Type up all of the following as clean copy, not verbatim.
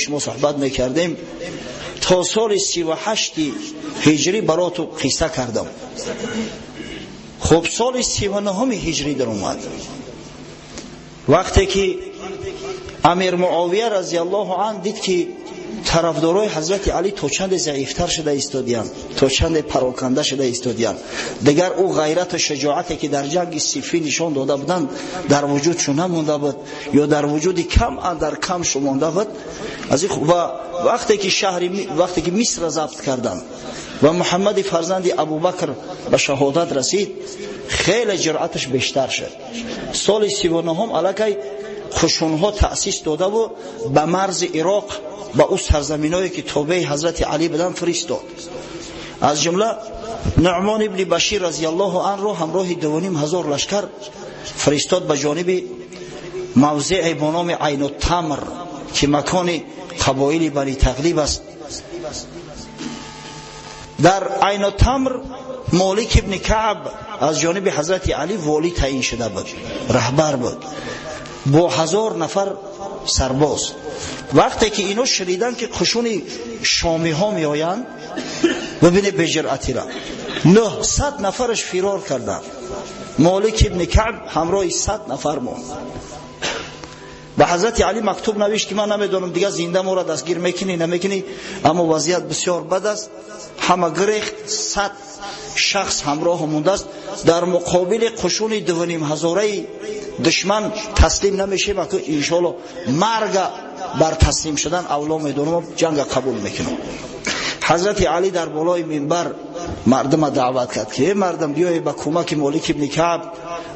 шумо суҳбат мекардем, то соли 38 ҳиҷрӣ бароту қисса кардам. Хуб, соли 39 ҳиҷрӣ даромад, вақте ки амир Муовия разияллоҳу ан дид, ки тарафдорои ҳазрати Алӣ то чанде заифтар шуда истодиянд, то чанде пароканда шуда истодиянд, дигар ӯ ғайрату шуҷоате, ки дар ҷанги Сиффин нишон дода буданд, дар вуҷудшу намонда буд ё дар вуҷуди кам андар камшу монда буд. Ва вақте ки шаҳри, вақте ки Мисрро забт карданд ва Муҳаммади фарзанди Абубакр ба шаҳодат расид, хеле ҷуръаташ бештар шуд. Соли 39-ум аллакай қушунҳо таъсис додаву ба марзи Ироқ, ба ӯ сарзаминое, ки тобеи ҳазрати Алӣ буданд, фиристод. Аз ҷумла Нуъмон ибни Башир разияллоҳу анро ҳамроҳи 2500 лашкар фиристод ба ҷониби мавзеъе бо номи Айнутамр, ки макони қабоили Бани Тағлиб аст. Дар Айнутамр Молик ибни Каъб аз ҷониби ҳазрати Алӣ волӣ таъин шуда буд, раҳбар буд бо 1000 нафар сарбоз. Вақте ки ино шуниданд, ки қушуни шомиҳо меоянд, бибине беҷуръатира, 900 нафараш фирор карданд. Молик ибни Каъб ҳамроҳи 100 нафар монд. Ба ҳазрати Алӣ мактуб навишт, ки ман намедонам, дигар зинда моро дастгир мекунӣ, намекунӣ, аммо вазъият бисёр бад аст, ҳама гирехт, 100 шахс ҳамроҳ мондааст, дар муқобили қушуни 2500-аи душман таслим намешем, аку иншоалло марга бар таслим шудан авло медонам, ҷанга қабул мекунам. Ҳазрати Алӣ дар болои минбар мардума даъват кард, ки э мардум, биёед ба кӯмаки Молик ибни Каъб.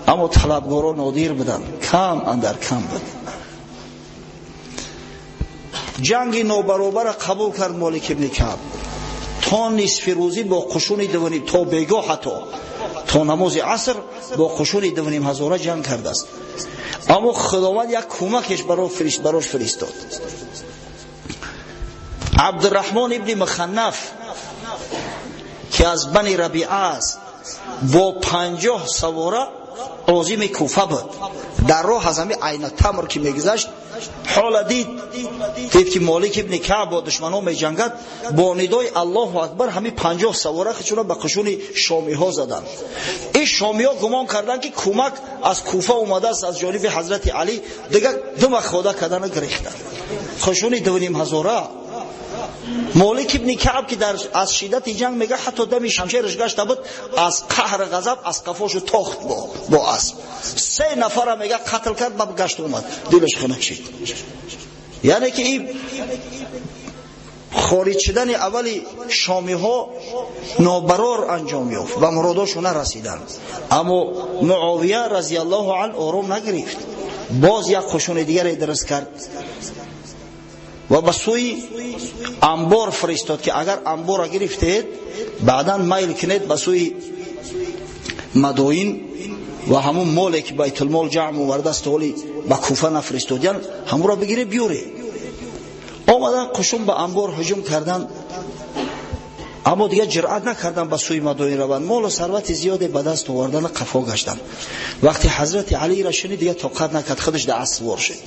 Аммо талабгоро нодир буданд, кам андар кам буд. Ҷанги нобаробара қабул кард Молик ибни Каъб. То нисфи рӯзӣ бо қушуни дувним, то бегоҳ, ҳатто то намози аср бо қушуни 2500-а ҷанг кардааст. Аммо Худованд як кӯмакеш барош фиристод. Абдураҳмон ибни Муханнаф, ки аз Бани Рабиа аст, бо 50 савора озими Куфа буд. Дар роҳ аз ҳами Айнатамр ки мегузашт, ҳола дид, ки Молик ибни Каъб бо душманон меҷангад. Бо нидои «Аллоҳу акбар» ҳами 50 савора хичуна ба қушуни шомиҳо заданд. Ин шомиҳо гумон карданд, ки кӯмак аз Куфа омадааст, аз ҷониби ҳазрати Алӣ. Дигар дума хода кардана гирехтанд қушуни 2500-а. Молик ибни Каъб, ки дар аз шиддати ҷанг, мега, ҳатто дами шамшераш гашта буд, аз қаҳр ғазаб аз қафошу тохт бо асп, се нафара, мега, қатл кард, ба гашт омад, дилаш хунак шид. Яъне ки ин хориҷ шудани аввали шомиҳо нобарор анҷом ёфт, ба муродошу нарасиданд. Аммо Муовия разияллоҳу ан ором нагирифт, боз як қушуни дигаре дуруст кард ва ба сӯи Анбор фиристод, ки агар Анбора гирифтед, баъдан майл кунед ба сӯи Мадоин ва ҳамун моле, ки байтулмол ҷамъ овардааст, ҳоли ба Куфа нафиристодиян, ҳамуро бигиред, биёред. Омадан, қушун ба Анбор ҳуҷум карданд, аммо дигар ҷуръат накарданд ба сӯи Мадоин раванд. Молу сарвати зиёде ба даст овардана қафо гаштанд. Вақте ҳазрати Алиро шунид, дигар тоқат накард, худаш дар асп сувор шуд,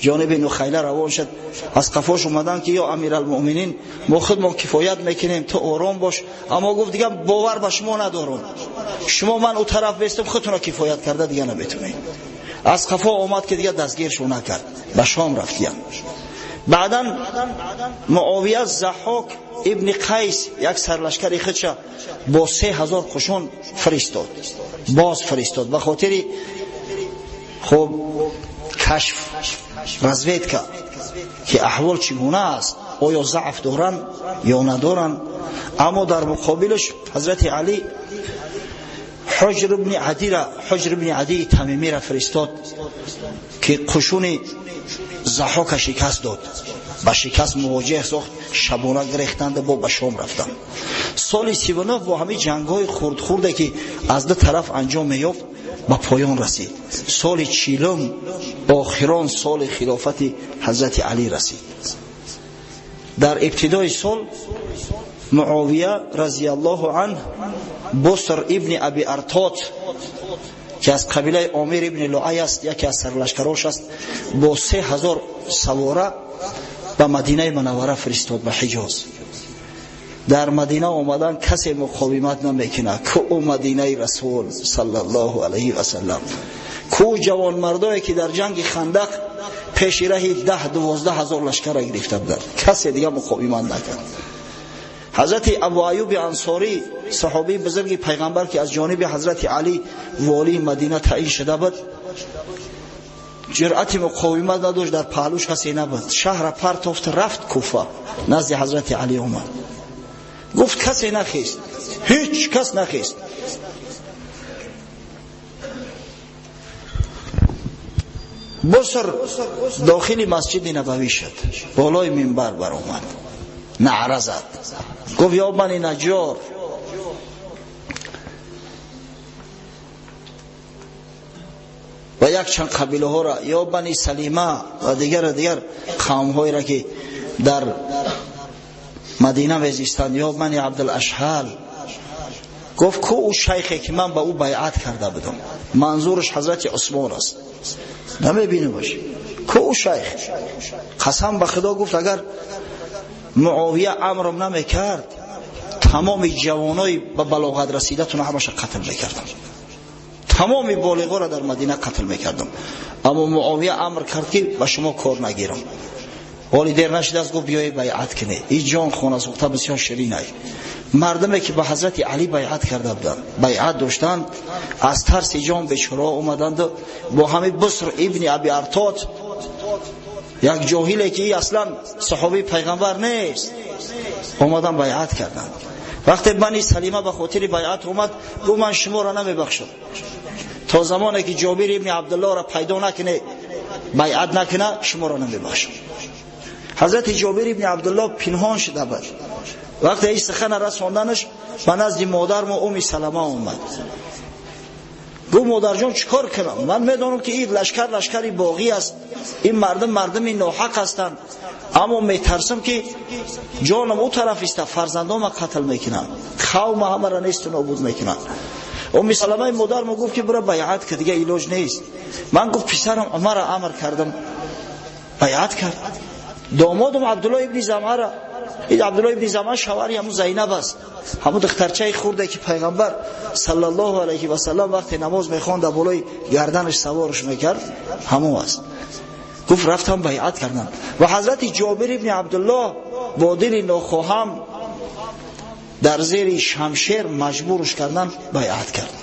ҷониби Нухайла равон шуд. Аз қафош омаданд, ки ё амиралмуъминин, мо худмон кифоят мекунем, ту ором бош. Аммо гуфт: «Дигар бовар ба шумо надорам, шумо ман ӯ тараф бестам, худтонро кифоят карда дигар наметунед». Аз қафо омад, ки дигар дастгиршу накард, ба Шом рафтиян. Баъдан Муовия Заҳок ибни Қайс, як сарлашкари худша, бо 3000 қушун фиристод, боз фиристод ба хотири хуб кашф, разведка, ки аҳвол чӣ гуна аст, оё заъф доранд ё надоранд. Аммо дар муқобилаш ҳазрати Алӣ Ҳуҷр ибни Адира, Ҳуҷр ибни Адии Тамимира фиристод, ки қушуни Заҳока шикаст дод, ба шикаст мувоҷиҳ сохт. Шабона гирехтанда бо ба Шом рафтанд. Соли 39 бо ҳамин ҷангҳои хурдхурде, ки аз ду тараф анҷом меёфт, ба поён расид. Соли 40-ум охирон соли хилофати ҳазрати Алӣ расид. Дар ибтидои сол Муовия разияллоҳу анҳ Буср ибни Аби Артот, ки аз қабилаи Омир ибни Луай аст, яке аз сарлашкарош аст, бо 3000 савора ба Мадинаи Мунаввара фиристод, ба Ҳиҷоз. Дар Мадина омадан касе муқовимат намекунад. Ку ӯ Мадинаи Расул саллаллоҳу алайҳи васаллам, ку ҷавонмардое ки дар ҷанги Хандақ пеши раҳи 10-12 ҳазор лашкарро гирифта буданд, касе дига муқовимат накард. Ҳазрати Абу Аюби Ансорӣ, саҳобии бузурги пайғамбар, ки аз ҷониби ҳазрати Алӣ волии Мадина таъин шуда буд, ҷуръати муқовимат надошт, дар паҳлӯш касе набуд. Шаҳра партофт, рафт Куфа, назди ҳазрати Алӣ омад. Гуфт касе нахест, ҳеҷ кас нахест. Буср дохили масҷиди Набавӣ шуд, болои минбар баромад, наъра зад, гуфт ё бани Наҷҷор, ва якчанд қабилаҳоро, ё бани Салима ва дигар дигар қавмҳоеро ки дар Мадина мезистанд, ё бани Абдулашҳал. Гуфт ку ӯ шайхе ки ман ба ӯ байъат карда будам, манзураш ҳазрати Усмон аст, намебинемаш. Ку ӯ шайх? Қасам ба Худо, гуфт агар Муовия амрам намекард, тамоми ҷавонои ба балоғат расидатон ҳамаша қатл мекардам, тамоми болиғоро дар Мадина қатл мекардам. Аммо Муовия амр кард ки ба шумо кор нагирам. Ҳоли дер нашидааст, гуфт биёед байъат кунед. Ин ҷон хонасӯхта бисёр ширин ай. Мардуме ки ба ҳазрати Алӣ байъат карда буданд, байъат доштанд, аз тарси ҷон бечора омаданду бо ҳамин Буср ибни Аби Артот, як ҷоҳиле ки аслан саҳобии пайғамбар нест, омадан байъат карданд. Вақте бани Салима ба хотири байъат омад, гуфт ман шуморо намебахшам то замоне ки Ҷобир ибни Абдуллоҳро пайдо накунед, байъат накуна, шуморо намебахшам. Ҳазрати Ҷобир ибни Абдуллоҳ пинҳон шуда буд. Вақте ин сухана расонданаш ба назди модармо Умми Салама омад. Гуфт модарҷон, чӣ кор кунам? Ман медонам ки ин лашкар лашкари боғӣ аст, ин мардум мардуми ноҳақ ҳастанд, аммо метарсам ки ҷонам ӯ тараф иста, фарзандома қатл мекунанд, қавма ҳамаро несту нобуд мекунанд. Умми Саламаи модармо гуфт ки бура байъат ки, дига илоҷ нест. Ман гуфт писарам Умарро амр кардам, байъат кард. Домодам Абдуллоҳ ибни Замъара, ин Абдуллоҳ ибни Замъа шавҳари ҳамун Зайнаб аст, ҳамун духтарчаи хурде ки пайғамбар саллаллоҳу алайҳи васаллам вақте намоз мехонд дар болои гарданаш саворш мекард, ҳамон аст. Гуфт рафтам байъат кардам. Ва ҳазрати Ҷобир ибни Абдуллоҳ бо дили нохоҳам дар зери шамшер маҷбурш кардан байъат кард.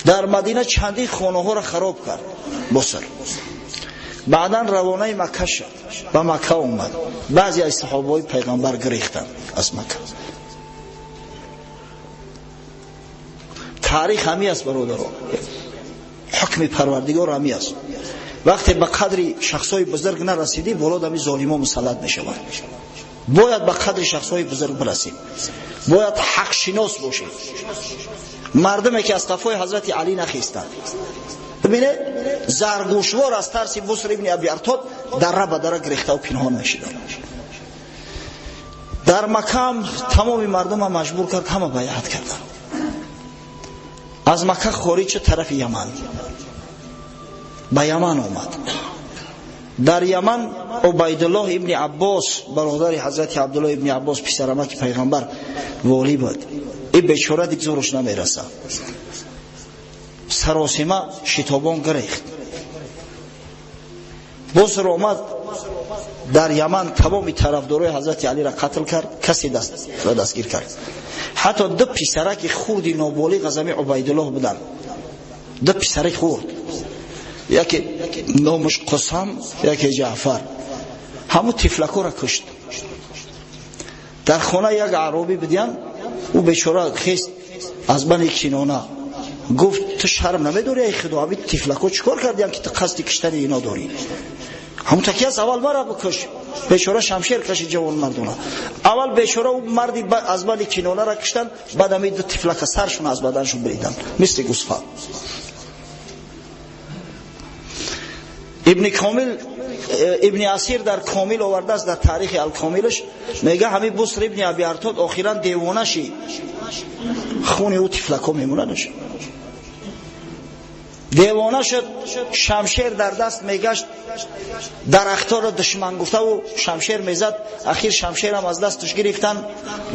Дар Мадина чандин хонаҳоро хароб кард Буср. Баъдан равонаи Макка шуд, ба Макка омад. Баъзе аз саҳобаҳои пайғамбар гирехтанд аз Макка. Таърих ҳамин аст, бародаро, ҳукми Парвардигор ҳамин аст. Вақте ба қадри шахсҳои бузург нарасидӣ, боло дами золимо мусаллат мешаванд. Бояд ба қадри шахсҳои бузург бирасем, бояд ҳақшинос бошем. Мардуме ки аз қафои ҳазрати Алӣ нахестанд, бибинед, заргӯшвор аз тарси Буср ибни Аби Артод дара ба дара гирехтаву пинҳон мешиданд. Дар Маккаам тамоми мардума маҷбур кард, ҳама байъат карданд. Аз Макка хориҷ шуд тарафи Яман, ба Яман омад. Дар Яман Убайдуллоҳ ибни Аббос, бародари ҳазрати Абдуллоҳ ибни Аббос, писарамаки пайғамбар, волӣ буд. Ин бечора дид зӯраш намерасад, саросима шитобон гирехт. Буср омад дар Яман тамоми тарафдорои ҳазрати Алиро қатл кард, касе дастгир кард. Ҳатто ду писараки хурди ноболиғ аз ҳамин Убайдуллоҳ буданд, ду писараки хурд, яке номаш Қусам, яке Ҷаъфар. Ҳамун тифлакоро кушт. Дар хона як аъробӣ будиян, ӯ бечора хест аз бани Кинона, гуфт ту шарм намедорӣ, ай Худо, ҳамин тифлако чӣ кор кардиям ки ту қасди киштани ино дорӣ? Ҳамун таки аст, аввал мара бикуш. Бечора шамшер кашид ҷавонмардона. Аввал бечора ӯ марди аз бани Кинонара киштанд, баъд ҳамин ду тифлака саршон аз баданшон бириданд мисли гӯсфанд. Ибни Комил, Ибни Асир дар Комил овардааст, дар таърихи Алкомилаш мега ҳамин Буср ибни Аби Артод охиран девона шид, хуни ӯ тифлако мемонадаш. Девона шуд, шамшер дар даст мегашт, дарахтҳоро душман гуфтаву шамшер мезад. Ахир шамшерам аз дасташ гирифтан,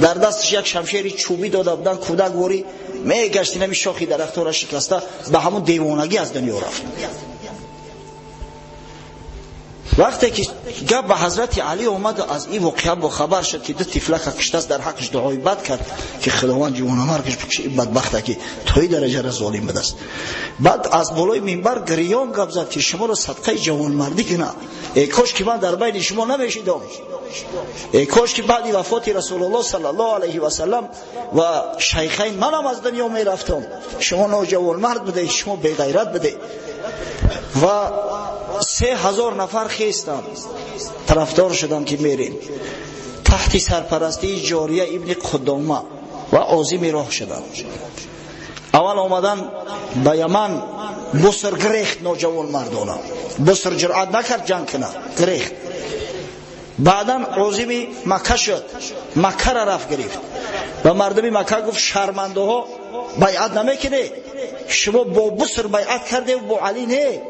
дар дасташ як шамшери чӯбӣ дода будан, кӯдак ворӣ мегашт, инами шохи дарахтҳоро шикаста, ба ҳамун девонагӣ аз дунё рафт. Вақте ки гап ба ҳазрати Алӣ омад, аз ин воқеа бохабар шуд, ки ду тифлака киштааст, дар ҳаққаш дуои бад кард, ки Худованд ҷавонамаргаш бикушад ин бадбахта, ки то ин дараҷа золим будааст. Баъд аз болои минбар гирён гап зад, ки шуморо садқаи ҷавонмардӣ кунад. Э кош ки ман дар байни шумо намешидам. Э кош ки баъди вафоти Расулуллоҳ саллаллоҳу алайҳи васаллам ва шайхайн манам аз дунё мерафтам. Шумо ноҷавонмард будед, шумо беғайрат будед. Ва 3000 нафар хестанд, тарафдор шуданд, ки мерем таҳти сарпарастии Ҷория ибни Қудома ва озими роҳ шуданд. Аввал омадан ба Яман, Буср гирехт ноҷавонмардона. Буср ҷуръат накард ҷанг кунад, гирехт. Баъдан озими Макка шуд, Маккара рафт гирифт. Ба мардуми Макка гуфт: шармандаҳо, байъат намекунед, шумо бо Буср байъат кардев, бо Алӣ не.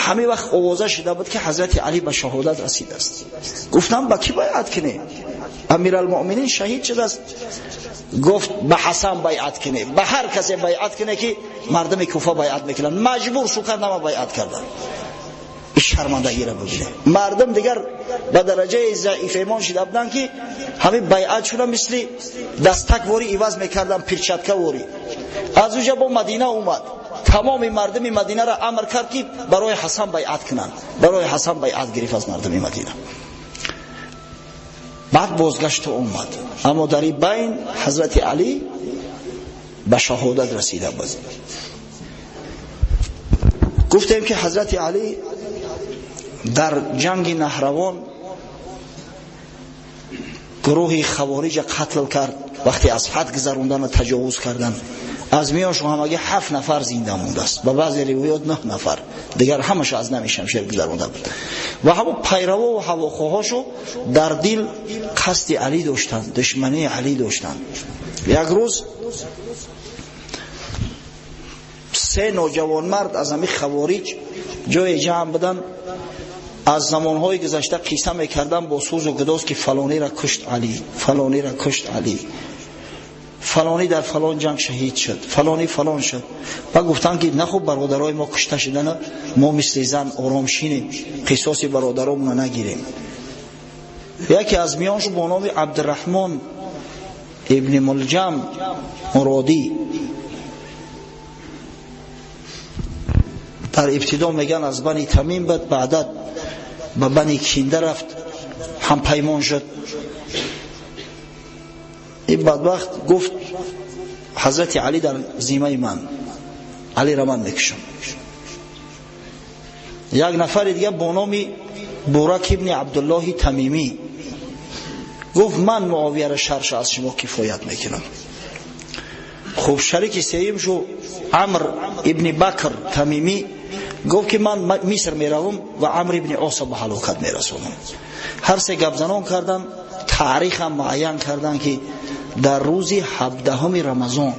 Ҳамин вақт овоза шуда буд, ки ҳазрати Алӣ ба шаҳодат расидааст. Гуфтам: ба кӣ байъат кунем? Амиралмуъминин шаҳид шудааст. Гуфт: ба Ҳасан байъат кунем, ба ҳар касе байъат куне, ки мардуми Куфа байъат мекунанд. Маҷбур шу кардам, байъат кардам. Ин шармандагиро бибинед. Мардум дигар ба дараҷаи заиф имон шуда буданд, ки ҳамин байъат шуда мисли дастак ворӣ иваз мекарданд, перчатка ворӣ. Аз уҷа бо Мадина омад, тамоми мардуми Мадинаро амр кард, ки барои Ҳасан байъат кунанд. Барои Ҳасан байъат гирифт аз мардуми Мадина. Баъд бозгашту омад, аммо дар ин байн ҳазрати Алӣ ба шаҳодат расида буд. Гуфтем, ки ҳазрати Алӣ дар ҷанги Наҳравон гурӯҳи хавориҷа қатл кард. Вақте аз ҳад гузарондану таҷовуз карданд, аз миёншон ҳамагӣ 7 нафар зинда мондааст, ба баъзе ривоят 9 нафар, дигар ҳамаша аз нами шамшер гузаронда буд. Ва ҳамон пайравову ҳавохоҳошо дар дил қасди Алӣ доштанд, душмании Алӣ доштанд. Як рӯз 3 ноҷавонмард аз ҳамин хавориҷ ҷое ҷамъ буданд. Аз замонҳои гузашта қисса мекарданд бо сӯзу гудоз, ки фалонира кушт Алӣ, фалонира кушт Алӣ, фалонӣ дар фалон ҷанг шаҳид шуд, фалонӣ фалон шуд. Ба гуфтанд, ки нахуб бародарои мо кушта шудана, мо мисли зан ором шинем, қисоси бародаромона нагирем. Яке аз миёншу бо номи Абдураҳмон ибни Мулҷам Муродӣ, дар ибтидо меган аз Бани Тамим буд, баъда ба Бани Кинда рафт, ҳампаймон шуд. Ин бадбахт гуфт: ҳазрати Алӣ дар зимаи ман, Алиро ман мекушам. Як нафари дига бо номи Бурак ибни Абдуллоҳи Тамимӣ гуфт: ман Муовияро шарша аз шумо кифоят мекунам. Хуб, шарики сеюм шу Амр ибни Бакр Тамимӣ гуфт, ки ман Миср меравам ва Амр ибни Оса ба ҳалокат мерасонам. Ҳар се гапзанон карданд, таърихам муайян карданд, ки дар рӯзи 17 Рамазон,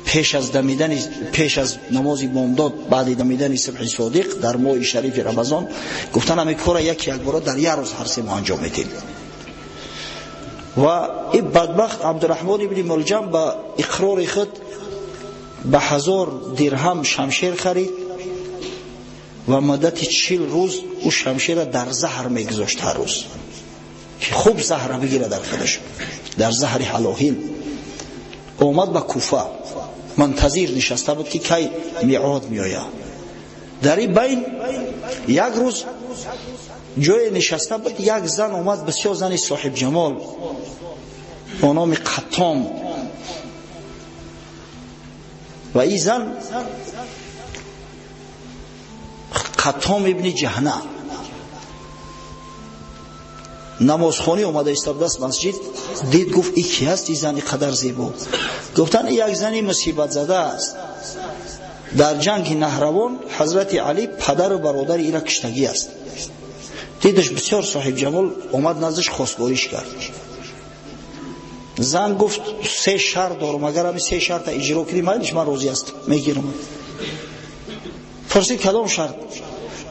пеш аз дамидани, пеш аз намози бомдод, баъди дамидани субҳи содиқ дар моҳи шарифи Рамазон, гуфтан: ҳамин кора яки якбора дар як рӯз ҳар се мо анҷом медиҳем. Ва ин бадбахт Абдураҳмон ибни Мулҷам ба иқрори худ ба 1000 дирҳам шамшер харид ва муддати 40 рӯз ӯ шамшера дар заҳр мегузошт ҳар рӯз, ки хуб заҳра бигирад дар худаш, дар заҳри ҳалоҳил. Омад ба Куфа, мунтазир нишаста буд, ки кай меъод меояд. Дар ин байн як рӯз ҷое нишаста буд, як зан омад, бисёр зани соҳибҷамол бо номи Қаттом. Ва ин зан Қаттом ибни Ҷаҳна намозхонӣ омада истодааст масҷид. Дид, гуфт: и ки ҳаст, ин зани қадар зебо? Гуфтанд: ин як зани мусибатзада аст, дар ҷанги Наҳравон ҳазрати Алӣ падару бародари ира киштагӣ аст. Дидаш бисёр соҳибҷамол, омад наздаш, хостгориш кард. Зан гуфт: се шарт дорам, агар ҳамин се шарта иҷро кунӣ, майлиш, ман розӣ ҳастам, мегирам. Пурсид кадом шарт?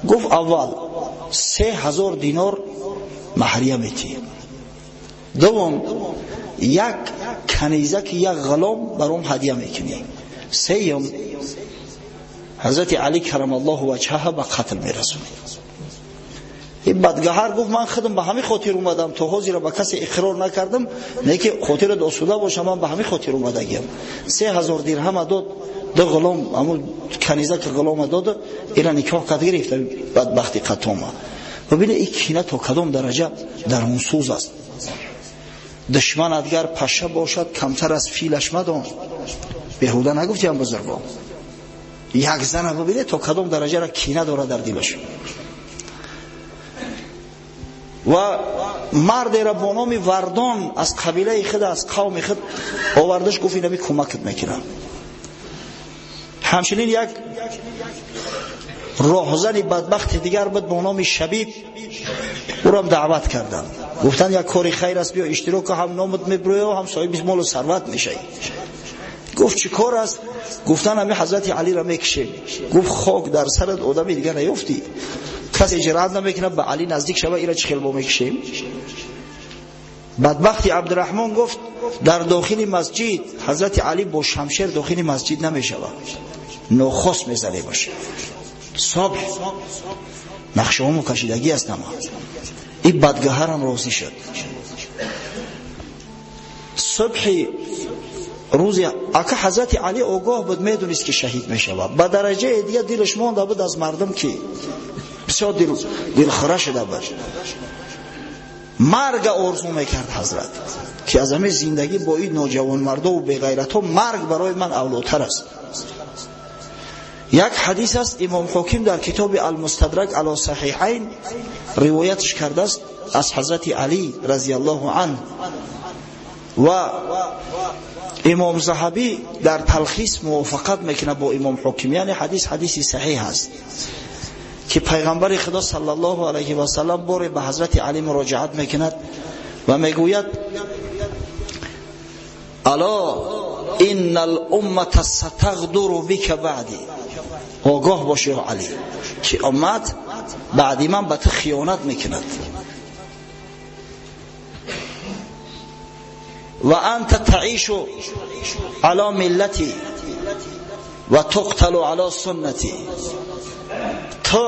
Гуфт аввал 3000 динор маҳрия метӣ, дуввум як канизаки як ғулом баром ҳадия мекунӣ, сеюм ҳазрати Али карамаллоҳу ваҷҳаҳа ба қатл мерасонӣ. Ин бадгаҳар гуфт ман худам ба ҳамин хотир омадам, то ҳозира ба касе иқрор накардам, не ки хотират осуда бошам, ман ба ҳамин хотир омадагиам. 3000 дирҳама дод, ду ғулом, ҳамун канизаки ғулома дод, ира никоҳ кард, гирифта бадбахти қатома. Бибинед ин кина то кадом дараҷа дарунсӯз аст. Душман агар паша бошад, камтар аз филаш мадон. Беҳуда нагуфтиам бузургон. Як зана бибинед то кадом дараҷара кина дорад дар дилаш. Ва мардеро бо номи Вардон аз қабилаи худ, аз қавми худ овардаш, гуфт инаби кӯмакат мекунам. Ҳамчунин як роҳзани бадбахти дигар буд бо номи Шабиб, ӯрам даъват карданд. Гуфтанд як кори хайр аст, биё иштирок кун, ҳам номат мебурӯя, ҳам соҳиби молу сарват мешавӣ. Гуфт чӣ кор аст? Гуфтанд ҳами ҳазрати Алиро мекушем. Гуфт хок дар сарат, одами дигар наёфтӣ, касе ҷуръат намекунад ба Али наздик шава, ира чӣ хел мо мекушем? Бадбахти Абдураҳмон гуфт дар дохили масҷид ҳазрати Али бо шамшер дохили масҷид намешавад, нохост мезанемаш. Субҳ нақшаҳомо кашидагӣ аст ама. Ин бадгаҳарам розӣ шуд. Субҳи рӯзи ака ҳазрати Али огоҳ буд, медонист ки шаҳид мешавад. Ба дараҷаи дига дилаш монда буд аз мардум, ки бисёр дилхӯра шуда буд. Марга орзу мекард ҳазрат, ки аз ҳамин зиндагӣ бо ин ноҷавонмардову беғайратҳо марг барои ман авлотар аст. Як ҳадис аст, имом Ҳоким дар китоби Алмустадрак ало Саҳиҳайн ривоятш кардааст аз ҳазрати Али разияллоҳу анҳу, ва имом Заҳабӣ дар талхис мувофиқат мекунад бо имом Ҳоким, яъне ҳадис ҳадиси саҳиҳ аст, ки пайғамбари Худо саллаллоҳу алайҳи васаллам боре ба ҳазрати Али муроҷиат мекунад ва мегӯяд: ало инна алуммата сатағдуру бика баъди. Огоҳ бош ё Али, ки уммат баъди ман ба ту хиёнат мекунад. Ва анта таишу ало миллати ва туқталу ало суннати. Ту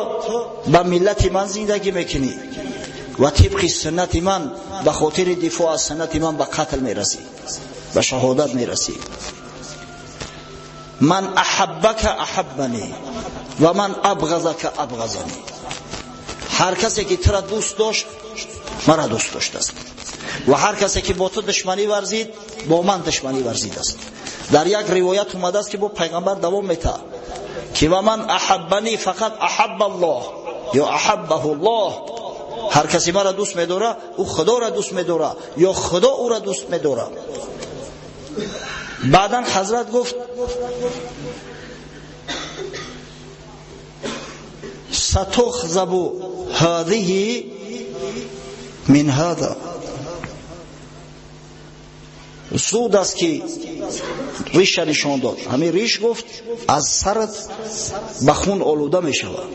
ба миллати ман зиндагӣ мекунӣ ва тибқи суннати ман ба хотири дифоъ аз суннати ман ба қатл мерасӣ, ба шаҳодат мерасӣ. Ман аҳаббака аҳаббани ва ман абғазака абғазани. Ҳар касе ки тура дӯст дошт, мара дӯст доштааст, ва ҳар касе ки бо ту душманӣ варзид, бо ман душманӣ варзидааст. Дар як ривоят омадааст, ки бо пайғамбар давом метаҳад, ки ва ман аҳаббани фақат аҳабба Аллоҳ ё аҳаббаҳу Аллоҳ. Ҳар касе мара дӯст медора, ӯ Худоро дӯст медора ё Худо ӯро дӯст медора. Баъдан ҳазрат гуфт: сатухзабу ҳазиҳи мин ҳаза. Зуд аст ки риша нишон дод. Ҳамин риш, гуфт, аз сарат ба хун олуда мешавад,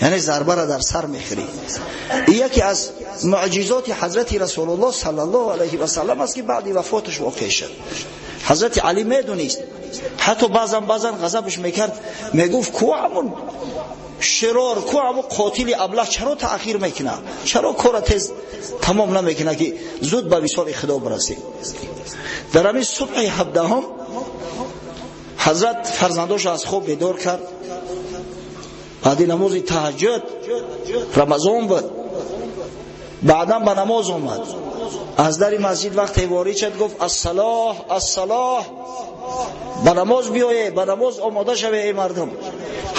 яъне зарбара дар сар мехӯрӣ. Ин яке аз муъҷизоти ҳазрати Расулуллоҳ саллаллоҳу алайҳи васаллам аст, ки баъди вафоташ воқеъ шуд. Ҳазрати Али медонист, ҳатто баъзан ғазабаш мекард, мегуфт: ку ҳамун широр, ку ҳамун қотили аблаҳ чаро таъхир мекунад, чаро кора тез тамом намекунад, ки зуд ба висоли Худо бирасем. Дар ҳамин субҳи 17 ҳазрат фарзандошро аз хоб бедор кард. Баъди намози таҳаҷҷуд, Рамазон буд, баъдан ба намоз омад. Аз дари масҷид вақте ворид шуд, гуфт: ассалоҳ, ассалоҳ, ба намоз биёе, ба намоз омода шаве, эй мардум.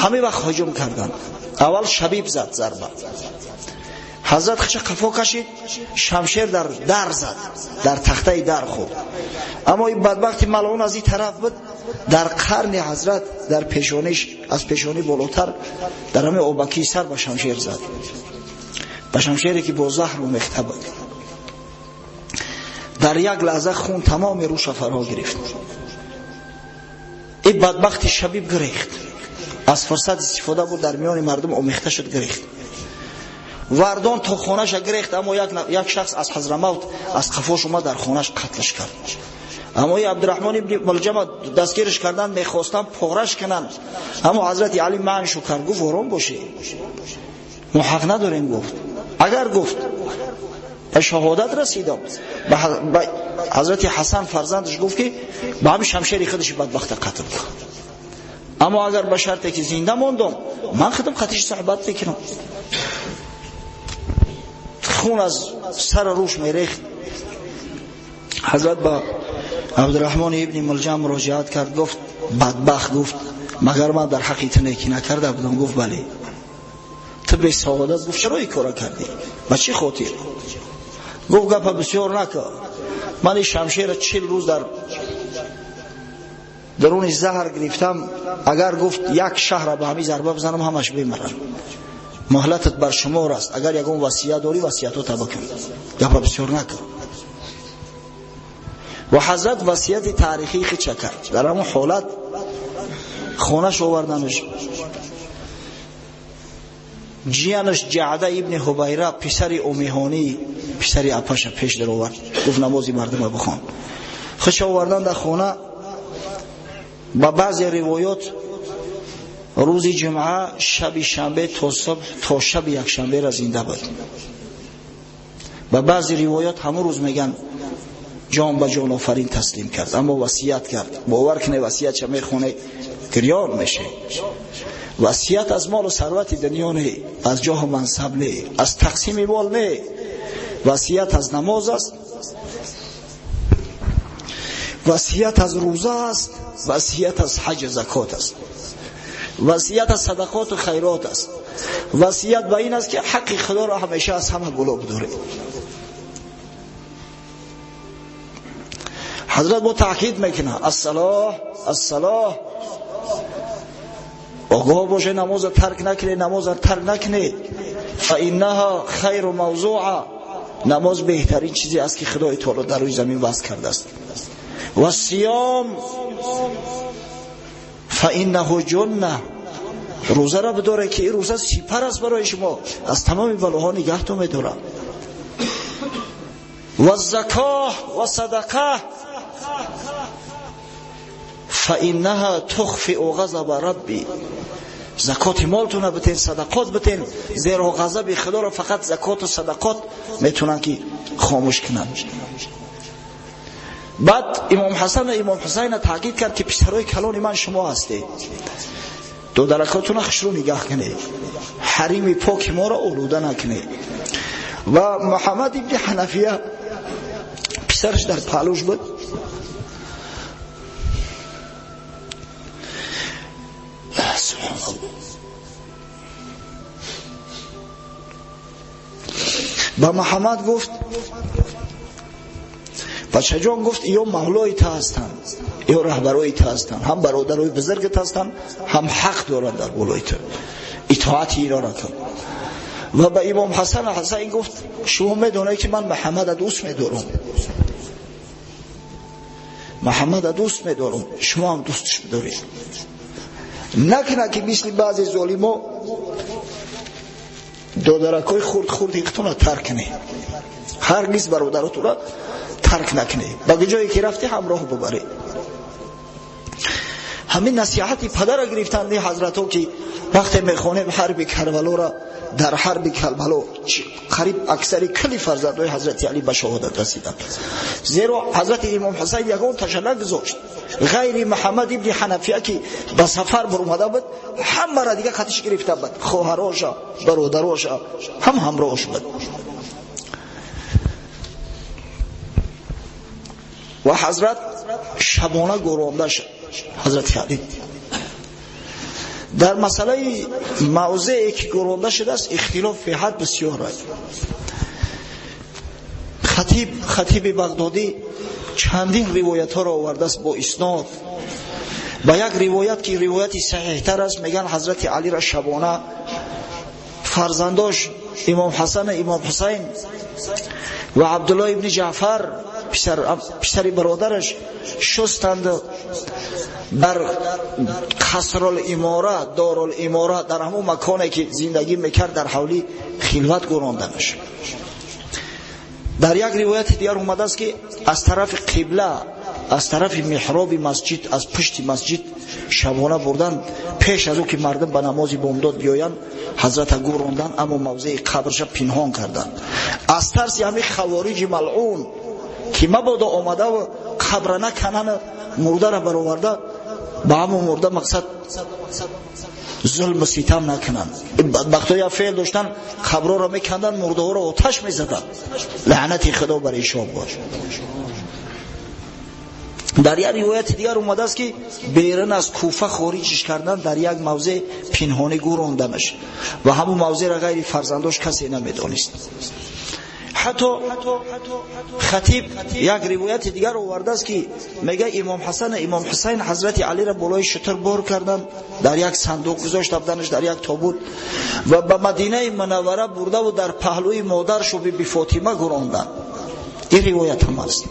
Ҳамин вақт ҳуҷум карданд. Аввал Шабиб зад зарба. Ҳазрат хича қафо кашид, шамшер дар дар зад, дар тахтаи дар хӯрд. Аммо ин бадбахти малъун аз ин тараф буд, дар қарни ҳазрат, дар пешониш, аз пешонӣ болотар, дар ҳамин обакии сар ба шамшер зад, ба шамшере ки бо заҳр омехта буд. Дар як лаҳза хун тамоми рӯша фаро гирифт. Ин бадбахти Шабиб гирехт. Аз фурсат истифода буд, дар миёни мардум омехта шуд, гирехт. Вардон то хонаша гирехт, аммо як шахс аз Ҳазрамавт аз қафош омад, дар хонаш қатлш кард. Аммо Абдурраҳмон ибни Мулҷама дастгираш карданд, мехостанд пораш кунанд. Аммо Ҳазрати Али манъшу кард, гуфт ором бошед, мо ҳақ надорем. Гуфт агар гуфт ба шаҳодат расидам, ба Ҳазрати Ҳасан фарзандаш гуфт ки ба ҳамин шамшери худаш бадбахта қатл кун, аммо агар ба шарте ки зинда мондам, ман худам қатиш суҳбат мекунам. Хун аз сар рӯш мерехт. Ҳазрат ба Абдурраҳмон ибни Мулҷам муроҷиат кард, гуфт бадбахт, гуфт магар ман дар ҳаққи ту некӣ накарда будам? Гуфт бале. Ту бесаодат. Гуфт чаро ин кора кардӣ? Ба чӣ хотир? Гуфт гапа бисёр накун, ман ин шамшера 40 рӯз дар даруни заҳр гирифтам, агар гуфт як шаҳра ба ҳамин зарба бизанам ҳамаш бемаранд. Муҳлатат бар шумор аст, агар ягон васият дорӣ васиятота бикун, гапа бисёр накун. Ва ҳазрат васияти таърихии худша кард. Дар ҳамон ҳолат хонаш оварданаш, ҷиянаш Ҷаъда ибни Ҳубайра писари Умиҳонӣ, писари апаша пеш даровард, гуфт намози мардума бихон. Худша овардан дар хона. Ба баъзе ривоёт рӯзи ҷумъа шаби шанбе то субҳ то шаби якшанбера зинда буд. Ба баъзе ривоёт ҳамон рӯз меган ҷон ба ҷонофарин таслим кард, аммо васият кард. Бовар кунед, васиятша мехоне гирён меше. Васият аз молу сарвати дунё не, аз ҷоҳу мансаб не, аз тақсими мол не. Васият аз намоз аст, васият аз рӯза аст, васият аз ҳаҷ закот аст, васият аз садақоту хайрот аст. Васият ба ин аст ки ҳаққи худоро ҳамеша аз ҳама боло бидоред. Ҳазрат бо таъкид мекунад ассалоҳ, ассалоҳ. Огоҳ бошед, намоза тарк накунед, намоза тарк накунед. фаиннаҳа хайру мавзуа, намоз беҳтарин чизе аст ки Худои таоло дар рӯи замин вазъ кардааст. ва сиём фаиннаҳу ҷунна, рӯзаро бидоред ки ин рӯза сипар аст барои шумо, аз тамоми балоҳо нигаҳтон медорад. ва закоҳ ва садақа фаиннаҳа тухфиу ғазаба рабби, закоти молтона битен, садақот битен, зеро ғазаби худоро фақат закоту садақот метавонанд ки хомӯш кунанд. Баъд имом Ҳасан ва имом Ҳусайна таъкид кард ки писарои калони ман шумо ҳастед, додаракотона хушрӯ нигаҳ кунед, ҳарими поки моро олуда накунед. Ва Муҳаммад ибни Ҳанафия писараш дар паҳлӯш буд. Субҳаналлоҳ. Ба Муҳаммад гуфт бачаҷон, гуфт ё мавлои та ҳастанд, ё раҳбарои та ҳастанд, ҳам бародарои бузургат ҳастанд, ҳам ҳақ доранд дар болои ту, итоати ино кун. Ва ба имом Ҳасан Ҳусайн гуфт шумо медонед ки ман Муҳаммада дӯст медорам, Муҳаммада дӯст медорам, шумо ҳам дӯстш бидоред. Накунад ки мисли баъзе золимо додаракҳои хурд хурди худтонро тарк кунед, ҳаргиз бародаротонро тарк накунед, ба ҷое ки рафтӣ ҳамроҳ бибаред. Ҳамин насиҳати падара гирифтанд ҳазратҳо ки вақте мехонем ҳарби Карбалоро, дар ҳарби Карбало қариб аксари кулли фарзандҳои ҳазрати Али ба шаҳодат расиданд, зеро ҳазрати имом Ҳусайн ягон таша нагузошт ғайри Муҳаммад ибни Ҳанафия ки ба сафар баромада буд, ҳамаро дига қатиш гирифта буд, хоҳароша, бародароша ҳам ҳамроҳш буд. Ва ҳазрат шабона гӯронда шуд. Ҳазрати Али дар масъалаи мавзее ки гӯронда шудааст ихтилоф беҳад бисёр аст. Хатиби Бағдодӣ чандин ривоятҳоро овардааст бо иснод. Ба як ривоят ки ривояти саҳиҳтар аст мегӯянд ҳазрати Алиро шабона фарзандош имом Ҳасан, имом Ҳусайн ва Абдуллоҳ ибни Ҷаъфар Писари бародараш шустанд, дар Қасрул-Имора, Дорул-Имора, дар ҳамон маконе ки зиндагӣ мекард, дар ҳавли хилват гуронданаш. Дар як ривояти дигар омадааст, ки аз тарафи қибла, аз тарафи меҳроби масҷид, аз пушти масҷид шабона бурдан, пеш аз ӯ ки мардум ба намози бомдод биёянд, ҳазрата гӯрондан, аммо мавзеи қабрша пинҳон карданд аз тарси ҳамин хавориҷи малъун, ки мабодо омадаву қабра наканан, мурдара бароварда ба ҳамон мурда мақсад зулму ситам накунанд. Бадбахтҳо як феъл доштан, қабрҳоро меканданд, мурдаҳоро оташ мезаданд. Лаънати Худо бар ишон бош. Дар як ривояти дигар омадааст, ки берун аз Куфа хориҷиш кардан, дар як мавзеъ пинҳонӣ гӯронданаш ва ҳамун мавзеъро ғайри фарзандош касе намедонист. Ҳатто Хатиб як ривояти дигар овардааст, ки мега Имом Ҳасан, Имом Ҳусайн ҳазрати Алиро болои шутур бор карданд, дар як сандуқ гузошта буданаш, дар як тобут, ва ба Мадинаи Мунаввара бурдаву дар паҳлӯи модаршу Биби Фотима гуронданд. Ин ривоят ҳам аст.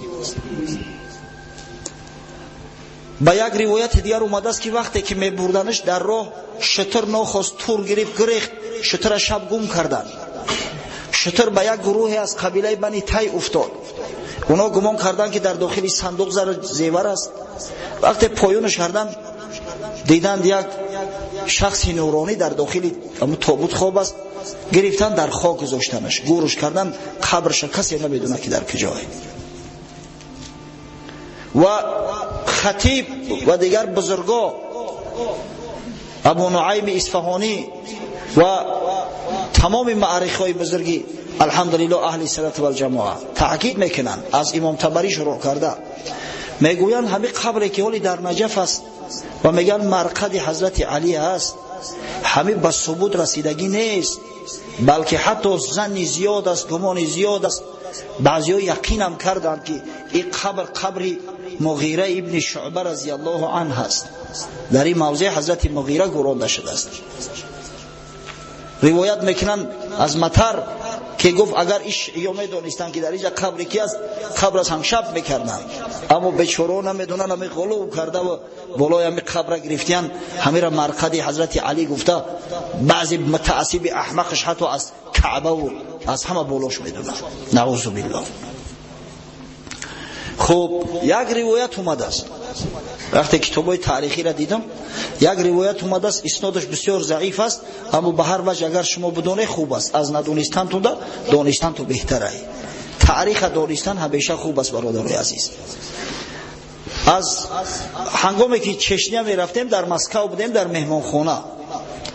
Ба як ривояти дигар омадааст, ки вақте ки мебурданаш, дар роҳ шутур нохост тур гирифт, гирехт, шутура шаб гум карданд. Шутур ба як гурӯҳе аз қабилаи Бани Тай уфтод. Онҳо гумон карданд, ки дар дохили сандуқ зар зевар аст. Вақте поёнаш карданд, диданд, як шахси нуронӣ дар дохили тобут хоб аст. Гирифтан, дар хок гузоштанаш, гӯрш кардан, қабрша касе намедонад, ки дар куҷое. Ва Хатиб ва дигар бузурго, Абу Нуайми Исфаҳонӣ ва тамоми маърихҳои бузурги, алҳамдулилло, аҳли суннат валҷамоа таъкид мекунанд, аз Имом Табарӣ шурӯъ карда, мегӯянд, ҳамин қабре ки ҳоли дар Наҷаф аст ва мегӯянд марқади ҳазрати Алӣ аст, ҳамин ба субут расидагӣ нест, балки ҳатто занни зиёд аст, гумони зиёд аст. Баъзиҳо яқинам карданд, ки ин қабр қабри Муғира ибни Шуъба разияллоҳу анҳ аст. Дар ин мавзеъ ҳазрати Муғира гӯронда шудааст. Ривоят мекунанд аз Матар, ки гуфт, агар иш ё медонистанд, ки дар инҷа қабри ки аст, қабр аз ҳамшаб мекарданд, аммо бечораҳо намедонанд, ҳами ғулув карда ва болои ҳами қабра гирифтиян, ҳамира марқади ҳазрати Алӣ гуфта, баъзе мутаассиби аҳмақаш ҳатто аз Каъбаву аз ҳама болош медонанд, наузу биллоҳ. Хуб, як ривоят омадааст. Вақте китобҳои таърихиро дидам, як ривоят омадааст, иснодаш бисёр заиф аст, аммо ба ҳар ваҷ агар шумо бидонед, хуб аст. Аз надонистантунда донистанту беҳтарай. Таъриха донистан ҳамеша хуб аст, бародарои азиз. Аз ҳангоме ки Чечня мерафтем, дар Москав будем, дар меҳмонхона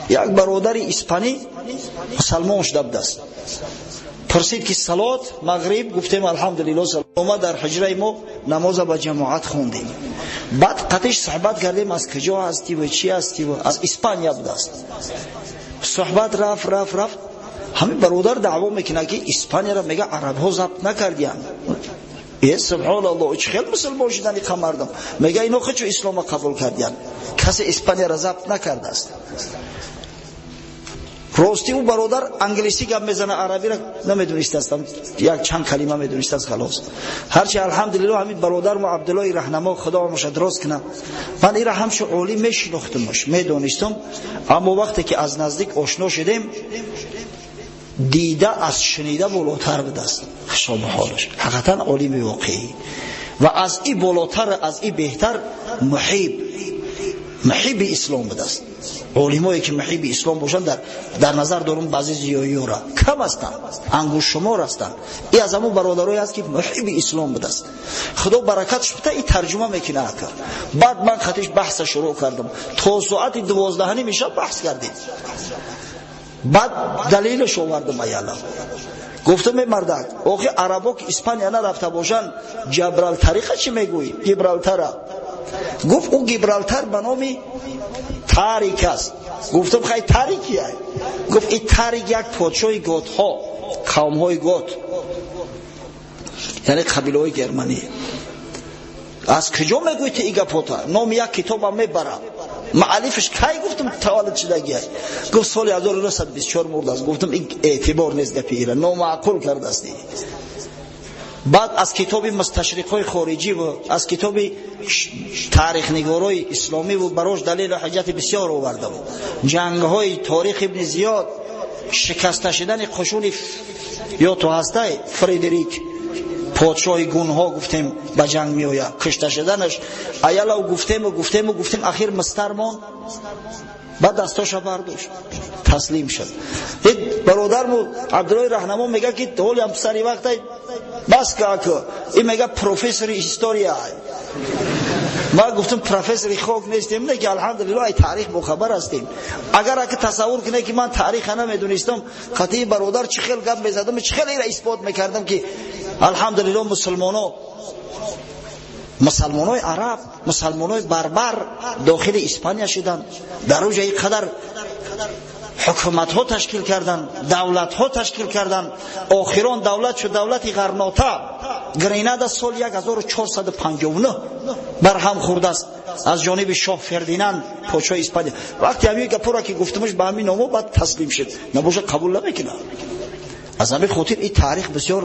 як бародари испанӣ мусалмон шуда будааст. Пурсид, ки салот мағриб? Гуфтем, алҳамдулилло. Омад дар ҳуҷраи мо, намоза ба ҷамоат хондем. Баъд қатиш суҳбат кардем, аз куҷо ҳастӣ ва чӣ ҳастӣ, ва аз Испания будааст. Суҳбат рафт, рафт, рафт, ҳамин бародар даъво мекунад, ки Испанияро, мега, арабҳо забт накардиянд. Е, субҳоналлоҳ, чӣ хел мусулмон шудани қа мардум? Мега, ино хучу ислома қабул кардиянд, касе Испанияро забт накардааст. Рости, ӯ бародар англисӣ гап мезана, арабиро намедонистастам, як чанд калима медонистаст, халос. Ҳарчи, алҳамдулилло, ҳамин бародар мо Абдуллои Раҳнамо, Худо омаша дроз кунад, ман ира ҳамчун олим мешинохтумаш, медонистам, аммо вақте ки аз наздик ошно шудем, дида аз шунида болотар будааст ҳисобу ҳолаш. Ҳақиқатан олими воқеӣ ва аз и болотар, аз и беҳтар муҳиби ислом будааст. Олимое ки муҳиби ислом бошанд, дар назар дорум баъзе зиёиёра, кам ҳастанд, ангуштшумор ҳастанд. И аз ҳамон бародарое аст, ки муҳиби ислом будааст. Худо баракатш бита. И тарҷума мекуна ака. Баъд ман хатиш баҳса шурӯъ кардам, то соати 12:30 шаб баҳс кардем. Баъд далелаш овардам. Аяла гуфтам, е мардак, охи арабо ки Испания нарафта бошанд, Ҷабралтариха чӣ мегӯӣ? Гибралтара гуфт, ӯ Гибралтар ба номи Тарик аст. Гуфтам, хай, Тарик кия? Гуфт, и Тарик як подшоҳи готҳо, қавмҳои гот, яъне қабилаҳои германӣ. Аз куҷо мегӯӣ ту и гапота? Номи як китобам мебарам, муаллифаш кай, гуфтам, таваллуд шудагиай? Гуфт, соли 1924 мурдааст. Гуфтам, ин эътибор нест, гапи ира номаъқул кардасти. Баъд аз китоби мусташриқҳои хориҷӣ ва аз китоби таърихнигорои исломӣ ва барош далелу ҳуҷҷати бисёр оварда буд. Ҷангҳои Торих ибни Зиёд, шикаста шудани қушуни ё ту ҳастай Фредерик, подшоҳи гунҳо, гуфтем ба ҷанг меояд, кушта шуданаш аялав гуфтему гуфтему гуфтем, ахир мистар монд, баъд дастоша бардошт, таслим шуд. Бародарму Абдуллои Раҳнамо мега, ки ҳолиам сари вақтай бас ка, ин мега профессори история. Ма гуфтам, профессори хок нестем, не ки алҳамдулилло ай таърих бохабар ҳастем. Агар ака тасаввур кунед, ки ман таъриха намедонистам, қатъи бародар чӣ хел гап мезадам, чӣ хел ира исбот мекардам, ки алҳамдулилло мусулмоно, мусалмонои араб, мусалмонои барбар дохили Испания шуданд, дар оҷа ин қадар ҳукуматҳо ташкил карданд, давлатҳо ташкил карданд. Охирон давлат шуд давлати Ғарнота, Гренада, соли 1459 барҳам хӯрдааст аз ҷониби шоҳ Фердинанд, подшоҳи Испания. Вақте ҳамин гапура ки гуфтамаш, ба ҳамин номо баъд таслим шуд, набошад, қабул намекунад. Аз ҳамин хотир ин таърих бисёр.